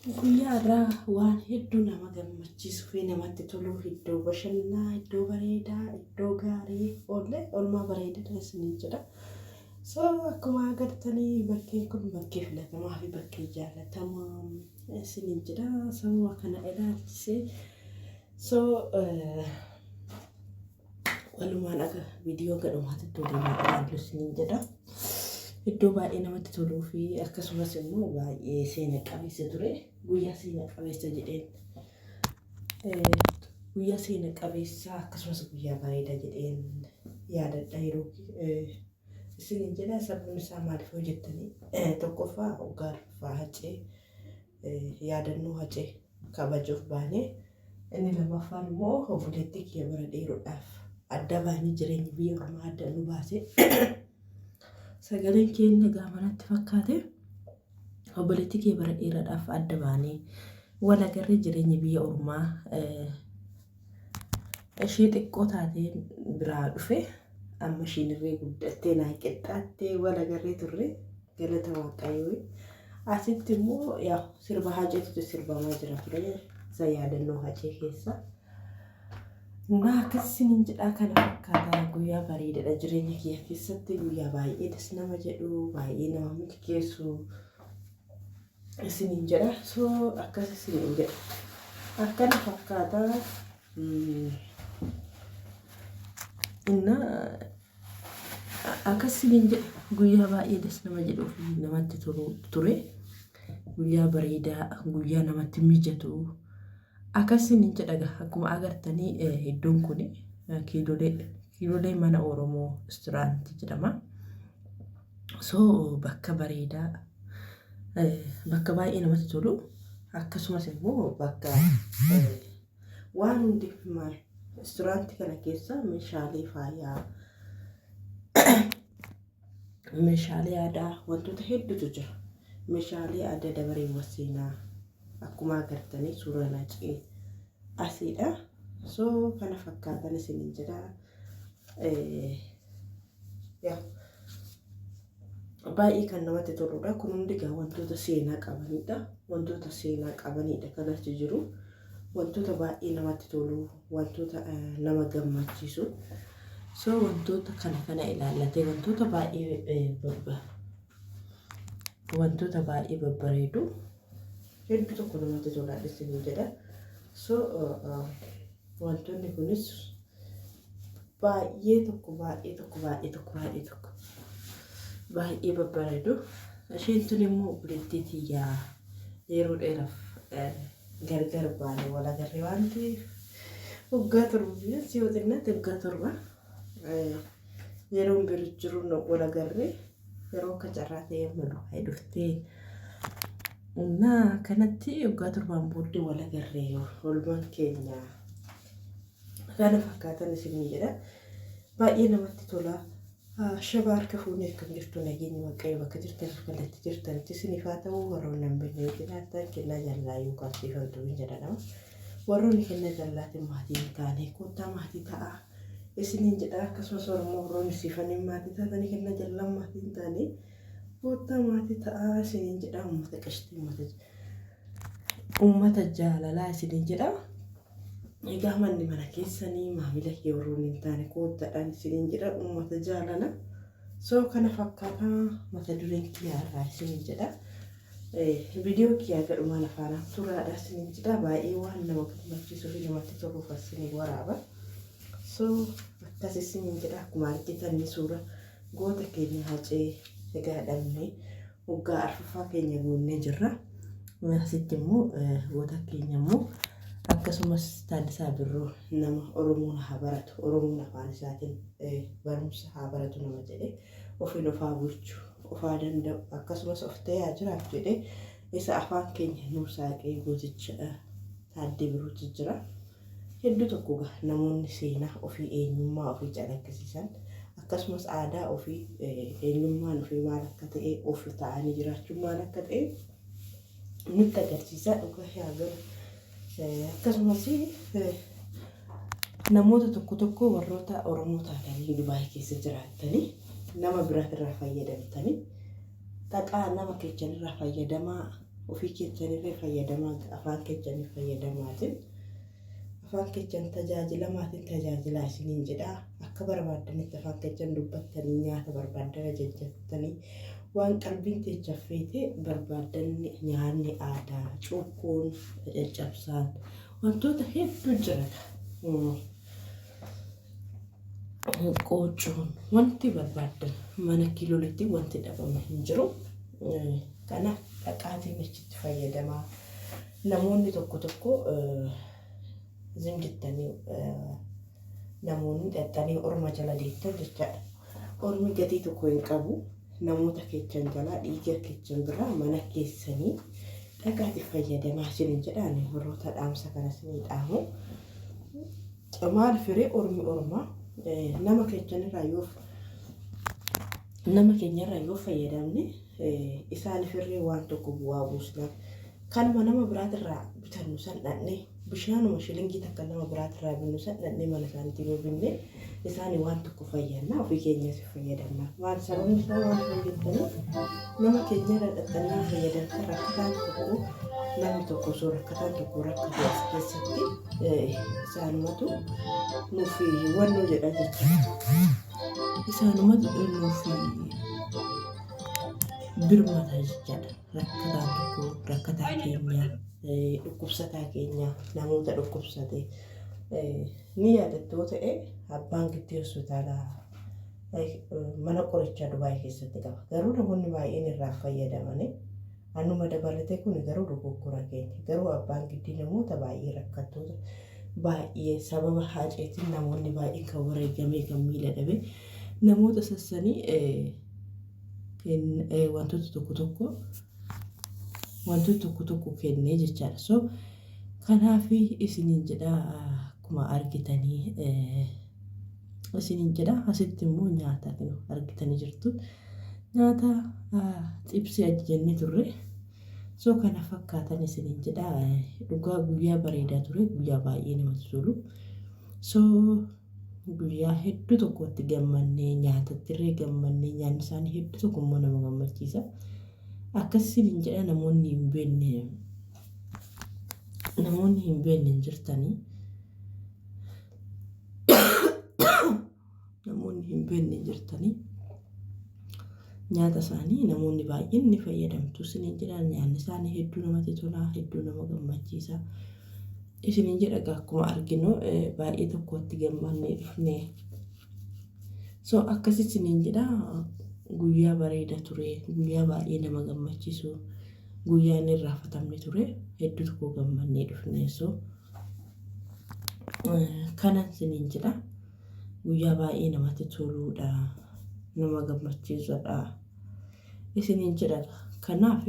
Guyyaa irraa waan hedduu nama gammachiisuu fi namatti tolu iddoo bashannanaa, iddoo bareedaa, iddoo gaarii oollee oolmaa bareedaadha isiniin jedha. So akkuma agartanii bakkeen kun bakkee filatamaa fi bakkee jaalatamaa isiniin jedha. Sababa kana ilaalchisee so walumaan akka viidiyoo gadhumaatti waliin ilaallu isiniin jedha. Iddoo baay'ee namatti toluu fi akkasumas immoo baay'ee seena qabeessa ture. Guyyaa seena qabeessa jedheen guyyaa seena qabeessa akkasumas guyyaa bareedaa jedheen yaadadha yeroo isiniin jedha. Sababni isaa maaliif yoo jettanii, tokkoffaa waggaa arfaffaa Hacee, yaadannoo Hacee kabajuuf baanee, inni lammaffaan immoo obboleettii kiyya bara dheeruudhaaf adda baanee jireenya biyya ormaa adda nu baase. Sagaleen keenya gaamanatti fakkaate. Obboleettii kiyya bara dheeraadhaaf adda baanee wal agarree, jireenya biyya ormaa ishee xiqqoo taateen biraa dhufe, amma ishiin irree guddattee naa qixxaattee wal agarree turre, galata Waaqayyoo. Asitti immoo yaa sirba Haceetu sirbamaa jira ture, isa yaadannoo Hacee keessa. Naa akkasiniin jedhaa, kana fakkaata. Guyyaa bareedaadha, jireenya kiyya keessatti guyyaa baay'ee das nama jedhu, baay'ee nama milkeessu isiniin jedha. So akkas isiniin jedha. Akkana fakkaata. Innaa akkas isiniin jedha, guyyaa baay'ee das nama jedhuu fi namatti tolu ture. Guyyaa bareedaa, guyyaa namatti mijatu. Akkas isiniin jedha. Akkuma agartanii iddoon kun Kiilolee Mana Oromoo Restaurant jedhama. So bakka bareedaa, bakka baay'ee namatti tolu, akkasumas immoo bakka waan hundi, restaurantii kana keessa meeshaalee faayaa, meeshaalee aadaa, wantoota hedduutu jira. Meeshaalee aadaa dabareewwan seenaa akkuma agartanii suuraan Hacee asiidha. So kana fakkaatan isiniin jedha. Yaa baay'ee kan namatti toludha. Kun hundi egaa wantoota seenaa qabanidha. Wantoota seenaa qabanidha kan achi jiru. Wantoota baay'ee namatti tolu, wantoota nama gammachiisu. So wantoota kana kana ilaallatee wantoota baay'ee babbareedu hedduu tokko namatti tola isiniin jedha. So wantoonni kunis baay'ee tokko baay'ee tokko baay'ee tokko baay'ee tokko baay'ee babbareedu. Isheen tun immoo obboleettii tiyyaa yeroo dheeraaf gargar baane wal agarre waan ta'eef, waggaa 7 biyya yoo xinnaatti waggaa 7 yeroon bira jiru wal agarre, yeroo akka carraa ta'e amma du'aa dhuftee naa kanatti waggaa 7n booddee wal agarre. Oolmaan keenya kana fakkaatan isinii jedha. Baay'ee namatti tola. Shaba harka fuunee, akkam jirtu? Nageenya Waaqayyo bakka jirtan kallattii jirtanitti isiniif haa ta'u. Warroonni hin beekne yoo jiraatan, Kennaa Jaalalaa yookaan Siifantuu hin jedhama. Warroonni Kennaa Jaalalaatiin maatii hin taane, kottaa maatii ta'a isiniin jedha. Akkasumas Oromoo warroonni Siifaniin maatii taatanii Kennaa Jaalalaa maatii hin taane, kottaa maatii ta'a isiniin jedha. Uummata qashtii, uummata jaalalaa isiniin jedha. Egaa manni mana keessanii, maamila kee warroonni hin taane, koottaadhaan isiniin jedha, uummata jaalala. So kana fakkaataa mata dureen kiyyaa irraa isiniin jedha. Viidiyoo kiyyaa gadhumaan afaanaan turaadha isiniin jedha. Baay'ee waan nama gammachiisuu fi namatti toluuf isinii waraaba. So akkas isiniin jedha. Akkuma argitan suura goota keenya Hacee egaa dhabnee waggaa arfaffaa keenya guunnee jirra. Asitti immoo goota keenya immoo akkasumas Taaddasaa Birruu, nama Oromoon haa baratu, Oromoon afaan isaatiin barumsa haa baratu nama jedhe, ofiin ofaa bulchu, ofaa danda'u, akkasumas of ta'ee haa jiraatu jedhee isa afaan keenya nuu saaqee gooticha Taaddee Birruutu jira. Hedduu tokko gaa namoonni seenaa ofii, eenyummaa ofii calaqqisiisan, akkasumas aadaa ofii, eenyummaan ofii maal akka ta'e, of ta'anii jiraachuun maal akka ta'e nutti agarsiisa dhugaa yaa galu. Akkasumas namoota tokko tokko, warroota Oromoo taatanii Dubaay keessa jiraattanii nama biraatirraa fayyadamtanii, xaxaa nama keessanirraa fayyadamaa Ofii keessanirree fayyadamaa, afaan keessanii fayyadamaatiin afaan keessan tajaajilamaatiin tajaajilaa isiniin jedha. Akka barbaaddanitti afaan keessan dubbattanii nyaata barbaaddan ajajjattanii waan qalbiin teessan feete barbaaddan nyaanni aadaa, cuukkoon, caccabsaan wantoota hedduu jira. Qoocoon wanti barbaaddan mana kiilooletti wanti dhabame hin jiru. Kanaaf dhaqaatiin achitti fayyadamaa. Namoonni tokko tokko zim jettanii namoonni dhaxxanii orma jala deettan jechaadha. Ormi gatii tokko hin qabu. Namoota keessan jalaa dhiiga keessan biraa mana keessanii dhaqaati fayyadamaa isiniin jedhaan warroota dhaamsa kana isinii dhaamu. Maal firee ormi ormaa nama keessanirraa yoo nama keenyarraa yoo fayyadamne isaanifirree waan tokko bu'aa buusna. Kanuma nama biraatirraa bitannu san dhaqnee bishaanuma shilingii takka nama biraatirraa binnu san dhaqnee mana isaaniitti yoo binne isaanii waan tokko fayyadna, ofii keenyas fayyadamna. Maal sababni isaa waan fayyadamnuuf nama keenyarra dhaqxanii fayyadamtan rakkataan tokko namni tokko osoo rakkataan tokko rakkate as keessatti isaanumatu nuuf wannoo jedha jechuudha. Isaanumatu nuuf birmata jechaadha. Rakkataan tokko rakkataa keenya, dhukkubsataa keenya, namoota dhukkubsate ni yaadattoo ta'e abbaan giddii hospitaalaa mana qorichaa Dubaay keessatti qaba. Garuu namoonni baay'een irraa fayyadamanii anuma dabalatee kun garuu dogoggora keenya. Garuu abbaan giddii namoota baay'ee rakkattoota baay'ee sababa haaceetiin namoonni baay'een kan wareegamee kan miila dhabe namoota sassanii wantoota tokko tokko wantoota tokko tokko kennee jechaadha. So kanaaf isiniin jedha akkuma argitanii isiniin jedha asitti immoo nyaata argitanii jirtu. Nyaata xibsii ajajannee turre. So kana fakkaatan isiniin jedha dhugaa guyyaa bareedaa ture, guyyaa baay'ee namatti tolu. So guyyaa hedduu tokkotti gammannee nyaatatti illee gammannee nyaanni isaanii hedduu tokko immoo nama gammachiisa. Akkas isiniin jedha namoonni hin beekne namoonni hin beekne hin jirtanii. Namoonni hin beekne hin jirtanii. Nyaata isaanii namoonni baay'een ni fayyadamtu isiniin jedha nyaanni isaanii hedduu namatti tola, hedduu nama gammachiisa. Isiniin jedha egaa akkuma arginu baay'ee tokkotti gammannee dhufne. So akkas isiniin jedha guyyaa bareeda ture, guyyaa baay'ee nama gammachiisu, guyyaa hin irraanfatamne ture, hedduu tokko gammannee dhufne. So kanan isiniin jedha guyyaa baay'ee namatti toluudha, nama gammachiisudha isiniin jedha. Kanaaf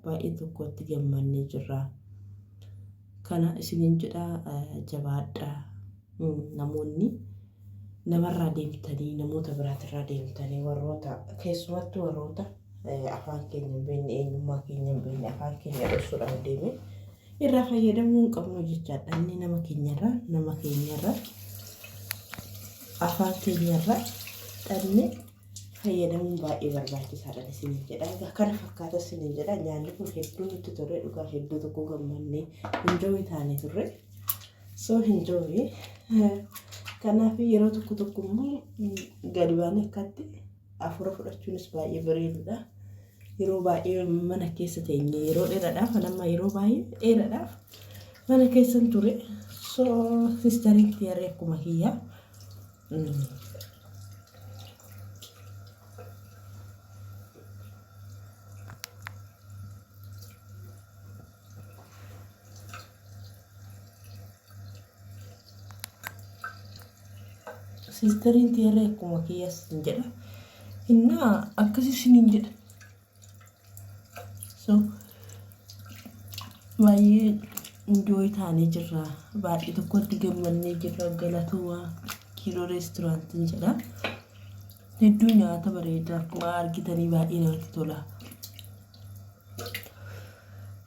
baay'ee tokkotti gammannee jirra. Kana isiniin jedha jabaadha. Namoonni namarraa deemtanii namoota biraatirraa deemtanii warroota keessumattuu warroota afaan keenya hin beekne, eenyummaa keenya hin beekne, afaan keenya dhoksuudhaaf deeme irraa fayyadamuu hin qabnu jechaadha. Inni nama keenyarraa afaan keenyarraa dhabne fayyadamuun baay'ee barbaachisaadha isiniin jedha. Egaa kana fakkaata isiniin jedha. Nyaanni kun hedduu nutti tole, dhugaa hedduu tokko gammannee enjoy taanee turre. So enjoy. Kanaaf yeroo tokko tokko immoo gadi baanee akkatti hafuura fudhachuunis baay'ee bareedudha. Yeroo baay'ee mana keessa teenye yeroo dheeraadhaaf amma yeroo baay'ee dheeraadhaaf mana keessan ture. So sisteriin kiyyarree akkuma kiyyaa. Sisteriin tiyyarree akkuma kiyyaas hin jedha. Innaa akkasii isiniin jedha. So baay'ee enjoy taanee jirra. Baay'ee tokkotti gammannee jirra. Galatooma Kiiloo reesturaantiin jedha. Hedduu nyaata bareedaa akkuma argitanii baay'ee namatti tola.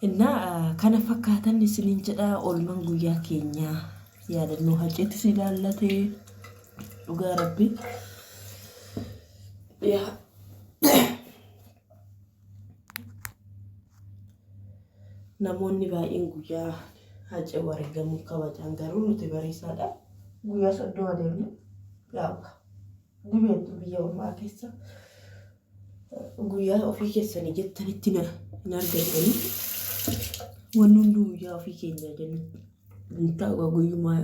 Innaa kana fakkaatan isiniin jedha oolmaan guyyaa keenyaa yaadannoo haceetis ilaallatee dhugaa rabbi. Yaa. Namoonni baay'een guyyaa Hacee wareegamuu kabajan, garuu nuti bariisaadha. Guyyaa 30 deemne yaa'u ni beektu, biyya ormaa keessa guyyaa ofii keessanii jettanitti hin argattanii. Wanni hunduu guyyaa ofii keenyaa jennu hin ta'u guyyumaa.